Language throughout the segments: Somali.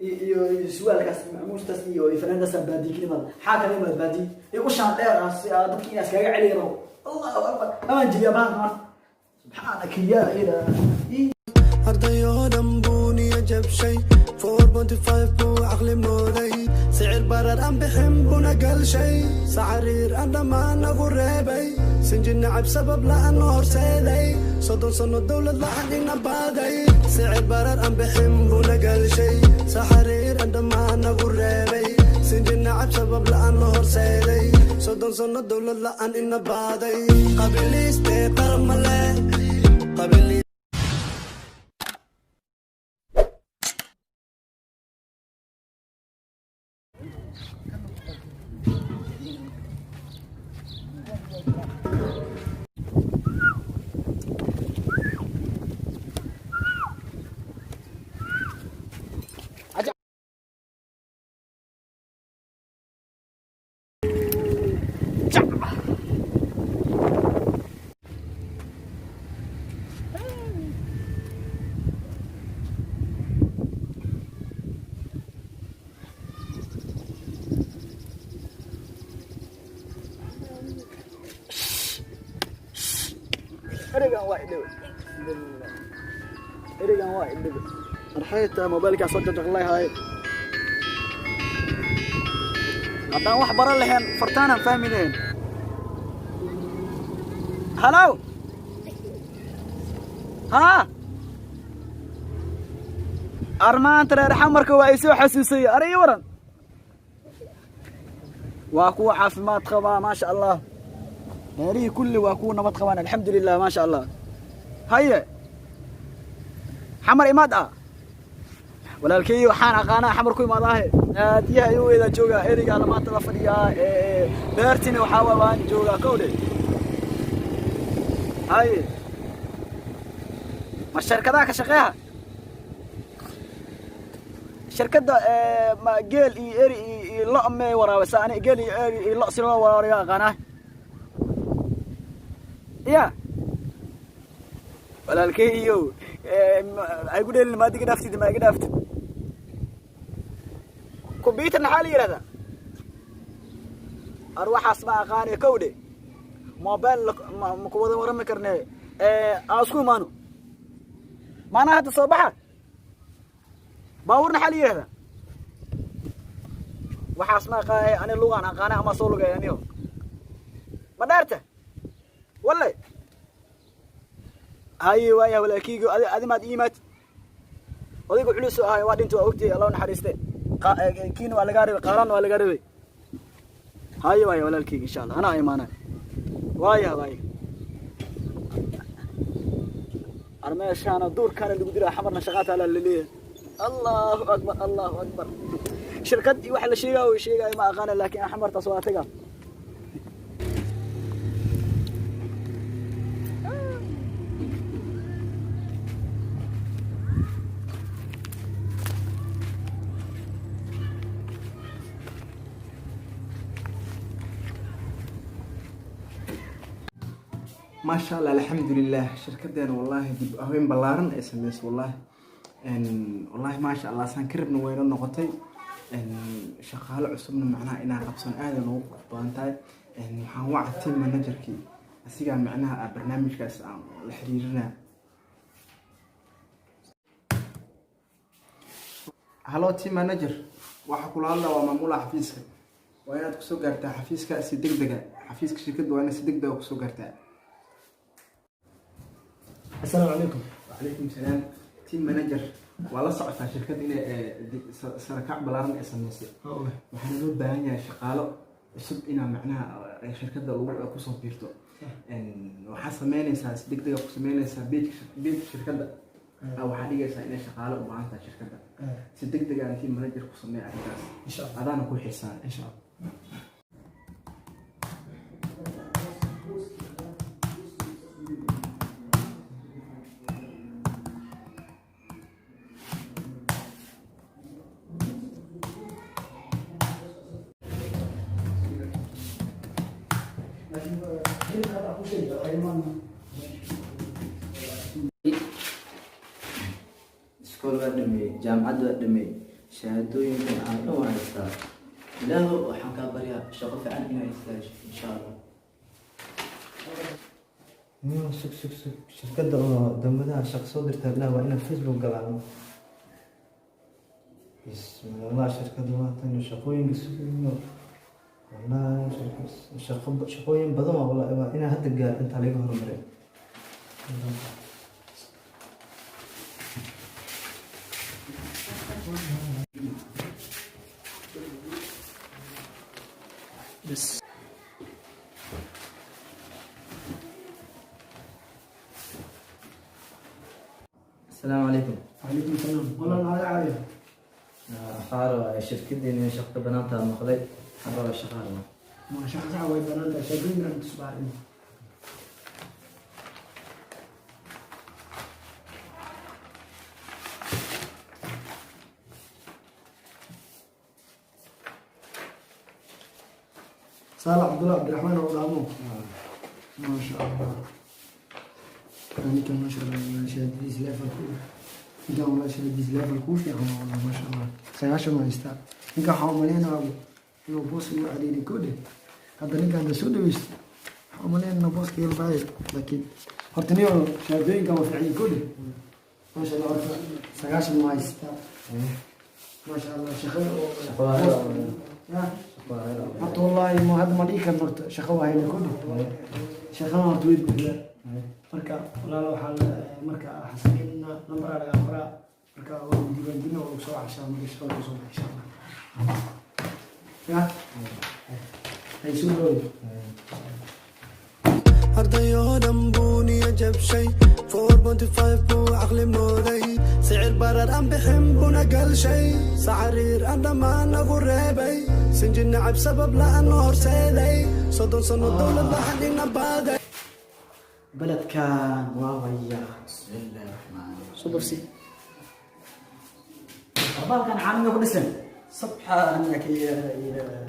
Iyo suwaalkaas, macmuustaas iyo fanaandaas baadiye ka imaada. Xaa kala imaad baadiye iyo ushaan dheer ah si aa dadki inaas kaga celiyo. Allahu akbar, amaan jibiya bahalka marka. Subxaanaka yaa ilaahi. Ardayoo dhan buu niya jabshay, 4.5 buu caqli mooday, sicir barar aan bixin buna galshay, sacariir aan dhammaan nagu reebay, sinji nacab sabab la'aan noo horseeday, 30 sano dowlad la'aan ina baaday, sicir barar aan bixin buna galshay, saxariir aan dhammaan nagu reebay, sinji nacab sabab la'aan noo horseeday, 30 sano dowlad la'aan ina baaday, qabiliiste qaramale qabili. Erigan waa idhibe, erigan waa idhibe. Marxayta mobaylkaa soo jajaqlayhaye. Haddaan wax baran lahayn, fartaanaan fahmi lahayn. Hello, haa, armaanta reer Xamarka waa ay soo xasuusay. Ari waran, waa kuwa caafimaad qabaa, maasha Allah. Reerihii kulli waa kuwa nabad qabaan, alxamdulilah, maasha Allah. Haye, Xamar imaad ah, walaalkeey. Waxaan aqaanaa Xamar ku imaadaahe. Aadiyaha iyu weedaa joogaa, erigaana maanta la fadhiyaa, beertina waxaa waa waan joogaa kowdhe. Haye, ma shirkadaha ka shaqeeha? Shirkadda ma geel iyo eri iyo lo may waraabisa? Ani geel iyo eri iyo lo si loo waraabiyo aqaanaa ya walaalkey. Iyo ay ku dheelin, maad iga dhaaftid, ma iga dhaaftid. Computer maxaa la yihahdaa? Ar waxaas ma aqaane kowdhe. Mobile ma ku wada warami karne? Aan isku imaano maanaa hadda soo baxa. Baabuur maxaa la yihahdaa? Waxaas ma aqaane ani, lugaan aqaane ama soo lugay aniyo. Ma dheerta walle? Haye, waaya walaalkeygo. Adi adi maad iimaad. Odayga culus oo ahay waa dhinta, waa ogtay, Allah naxariiste. Kiina waa lagaa rabay, qaaraan waa lagaa rabay. Haye, waaya walaalkeyga, insha Allah anaa imaanay. Waaya waaya, armeeshaana duurkaana lagu diraa. Xamarna shaqaataa la laleeyahay. Allahu akbar, allahu akbar. Shirkad iyo waxa la sheegaayo way sheegaayo ma aqaana, laakiin Xamartaas waa taga. Maasha Allah, alxamdulilah. Shirkadeena wallaahi dib haweyn ballaaran ay sameysay, wallaahi wallaahi, maasha Allah, saan ka rabna wayna noqotay. Shaqaale cusubna macnaha inaan qabsan aada noogu qurux badan tahay. Waxaan waca team managerkii, asigaa macnaha ah barnaamijkaas aan la xiriirinaa. Hello, team manager, waxaa kula hadla waa maamulaha xafiiska. Waa inaad kusoo gaartaa xafiiska si deg dega. Xafiiska shirkadda waa inaad si deg dega kusoo gaartaa. Asalaamu calaykum. Wacalaykum salaam. Team manager, waa la socotaa shirkadda inay sarakac ballaaran ay sameysay. Waxaana loo baahan yahay shaqaalo cusub inaa macnaha shirkadda lagu kusoo biirto. Waxaa sameynaysaa, si deg dega ku sameynaysaa, page shirkadda waxaa dhigaysaa inay shaqaalo u baahan tahay shirkadda. Si deg deg aan team manager ku sameeya arrintaas. Insha Allah. Adaana ku xilsaaran. Insha Allah. Iskool waa dhameeyey, jaamacad waa dhameeyey. Shahaadooyinkan aan dhan waan haystaa. Ilaahu waxaan kaa baryaa shaqo fiican inaa istaajo, insha Allah. Niyo, sug, sug, sug. Shirkadda oo dambadaha shaqo soo dirtaa bilaha, waa inaan Facebook galaan. Bismillah, shirkadda waa tan shaqooyinka sugayo. Wallahi shaqo, shaqooyin badan waa, wallahi waa inaan hadda gaar intaa laga horumaray. Asalaamu calaykum. Calaykum salaam. Walaal, maxaa caawiya? Waxaa rabaa shirkadiina shaqo banaantaa maqlay. Waxaan rabaa shaqaa rabaa. Ma shaqo sax way banaan tahay, shaqooyinkan tusbaarin. Saalax Cabdulla Cabdiraxmaan oo dhaamo. Maasha Allah. Ninkan, maasha Allah, shahaadadiis levelku, ninkan walaa shahaadadiis level kuu fiican waa walaa, maasha Allah. 90 haystaa. Ninkan waxaa umaleynayaa inuu boos igu cariiri kodhe. Hadda ninkan da soo dhaweysto, waxaa umaleynayaa booska yelbaayo, laakiin horta niyo shahaadooyinkan waa fiican kodhe. Maasha Allah, horta 90 waa haystaa. Maasha Allah, shaqada oo Shaqo waa helaa. Ya. Shaqo waa helaa. Horta wallaahi ma hadda ma dhihi karno, horta shaqo waa hayna kodhe. Shaqada horta way buuxdaa. Marka walaalo, waxaa marka xasaneynaa, nambaraa lagaa qoraa, marka waa diiwaangelina, waa soo cashaa marka shaqada kusoo baxay, insha Allah. Ya hay soo dhow. Ardayoo dhan buu niya jabshay, 4.5 buu caqli mooday, sicir barar aan bixin buna galshay, sacariir aan dhammaan nagu reebay, sinji nacab sabab la'aan noo horseeday, 30 sano dowlad waxaan ina baaday. Beledkan waa waya. Bismillahi raxmaani. Soo bafsi arbaalkan caalamiga ku dhisan. Subxaanaka ya ilaah.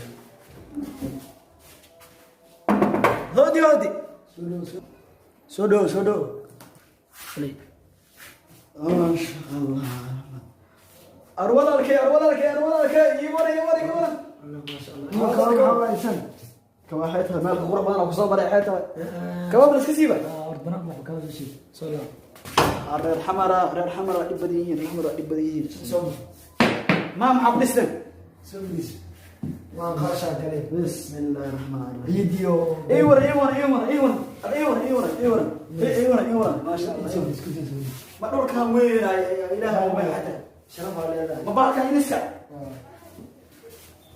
Hoodi, hoodi, soo dhow, soo dhow. Maasha Allah. Arwalalkay, arwalalkay, arwalalkay, ii waran, ii waran, ii waran. Kaba waxay tahay meel qurux badan oo kusoo baray. Waxay tahay kaba bal iska siiba. Reer Xamara, reer Xamara waa dhib badan yihiin, reer Xamara waa dhib badan yihiin. Ma maxaa ku dhisteen? Waan qarashaa galay. Bismillahi raxmaani raxiim. Ciidiyo. Ii waran, ii waran, ii waran, ii waran, ii waran, ii waran, ii waran, ii waran, ii waran. Maasha Allah. Ma dhulkan weyn ilaaha ma xataa. Sharaf aa leedahay. Ma baalkan iniska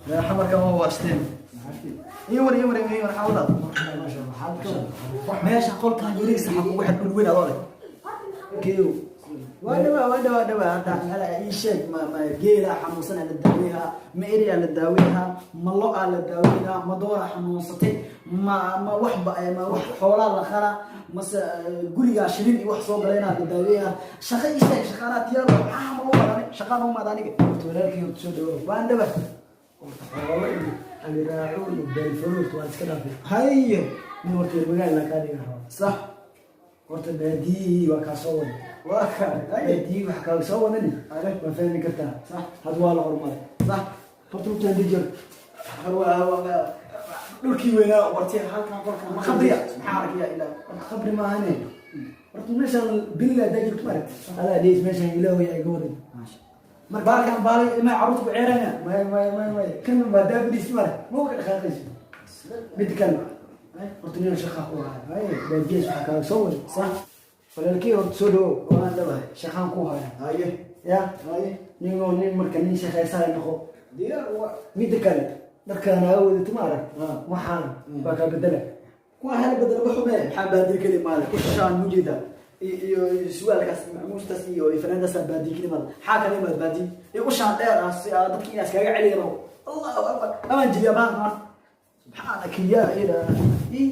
reer Xamarka ma waashteen? Ii waran, ii waran, ii waran. Xawlada Maasha Allah, xaalka. Meesha qolkan yariisa xaq ugu xid dhul weyn adoo leh. Kiyo. Waa dhawaa, waa dhawaa, dhawaa. Hadda hala ii sheeg, ma geela xanuunsan la daaweeyaa, ma eriyaa la daaweeyaa, ma lo-aa la daaweeyaa, ma doora xanuunsatay, ma waxba, ma wax xoolaa la qalaa, mase gurigaa shilin iyo wax soo galaynaa la daaweeyaa? Shaqo ii sheeg, shaqaanaa diyaar waa. Maxaa ma loo wadani? Shaqaan umaad aniga. Horta walaalkii, horta soo dhawow. Waan dhawaa. Horta xoolo iyo aliraaco iyo beelfaroorta waa iska dhaafay. Haye. Nin horta reer magaal laa kaa dhiga rabaa. Sax. Horta baadiyihii waa kaa soo waday. Waa ka haye. Baadiyihii wax kaaga soo wadani waa fahmi kartaa. Sax. Had waa la horumaray. Sax. Horta lugtaan dijir. Waa dhulkii weynaa oo bartay halkan qolkan. Ma khabriya? Maxaa arkayaa ilaa? Horta khabri maahane. Horta meeshaan bilaa hadaa joogto, ma aragti adaa dheys meeshaan ilaahoy ay ga wadin. Marka baalkan baalay ilmaha carruurta ku ceerayna. May, may, may, may, kan baa daa fadhiisi, mara ma ka dhaqaaqayso. Mid kale, horta nin shaqa ku haya baadiyees waxaa kaaga soo waday. Sax. Walaalkii, horta soo dhawow. Waan dhawahay. Shaqaan ku haya. Haye. Ya. Haye. Ningoo nin marka nin shaqaysaa noqo. Diyaar waa. Midda kale, dharkaan aa wadato, ma arag? Ah. Waxaan baa kaa bedela. Kuwa hala bedel waxume maxaa baadiye keli maale ushaan mujeeda iyo suwaalkaas, macmuustaas iyo fanaandaas baadiye keli maale. Maxaa kale imaad baadiye iyo ushaan dheer ah si aa dadki inaas kaga celiya rabo. Allahu akbar, amaan jibiya baan mar. Subxaanaka ya ilaahi.